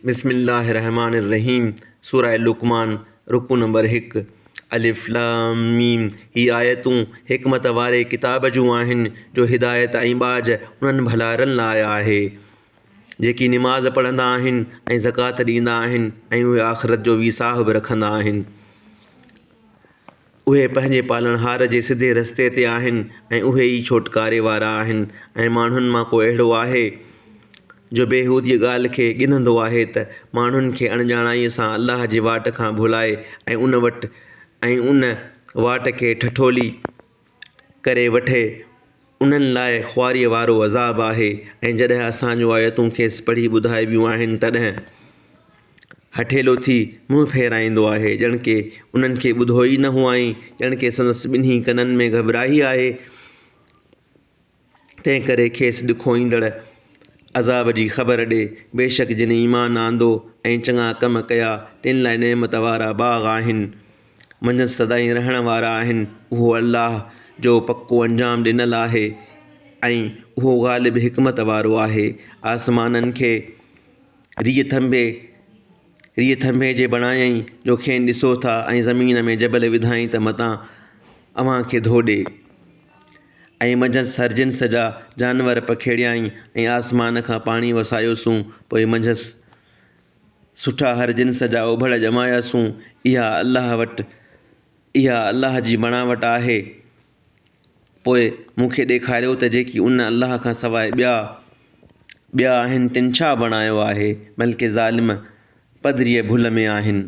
بسم الله الرحمٰن الرحيم سوره لقمان رڪوع نمبر هڪ الف لام ميم هي آيتون حڪمت واري ڪتاب جون آهن جو هدايت ۽ ٻاجهه انهن ڀلارن لاء آهي جيڪي نماز پڙهندا آهن ۽ زڪوات ڏيندا آهن ۽ اهي آخرت جو ويساهه به رکندا آهن. اهي پنهنجي پالڻهار جي سڌي رستي تي آهن ۽ اهي ئي ڇوٽڪاري وارا آهن ۽ ماڻهن مان ڪو اهڙو آهي جو بيهوديء ڳالهه کي ڳنهندو آهي ته ماڻهن کي اڻڄاڻائيء سان الله جي واٽ کان ڀلائي ۽ ان وٽ ۽ ان واٽ کي ٺٺولي ڪري وٺي انهن لاء خواريء وارو عذاب آهي ۽ جڏهن اسان جون آيتون کيس پڙهي ٻڌائبيون آهن تڏهن هٺيلو ٿي منهن ڦيرائيندو آهي ڄڻ ڪي انهن کي ٻڌو ئي نه هئائين ڄڻ ڪي سندس ٻنهي ڪنن ۾ گهٻراهي آهي تنهن ڪري کيس ڏکوئيندڙ عذاب جي خبر ڏي. بيشڪ جن ايمان آندو ۽ چڱا ڪم ڪيا تن لاء نعمت وارا باغ آهن. منجهس سدائين رهڻ وارا آهن. اهو الله جو پڪو انجام ڏنل آهي ۽ اهو غالب حڪمت وارو آهي. آسمانن کي ريء ٿنڀي ريء ٿنڀي جي بڻايائين جو کين ڏسو ٿا ۽ زمين ۾ جبل وڌائين ته متان اوهان کي ڌوڏي. ۽ منجهس هر جنس جا جانور پکيڙيائين ۽ آسمان کان پاڻي وسايوسون پوء منجهس سٺا هر جنس جا اوڀڙ ڄماياسون، اها الله وٽ اها الله جي بڻاوٽ آهي، پوء مون کي ڏيکاريو ته جيڪي ان الله کان سواء ٻيا ٻيا آهن تن ڇا بڻايو آهي، بلڪه ظالم پڌريء ڀل ۾ آهن.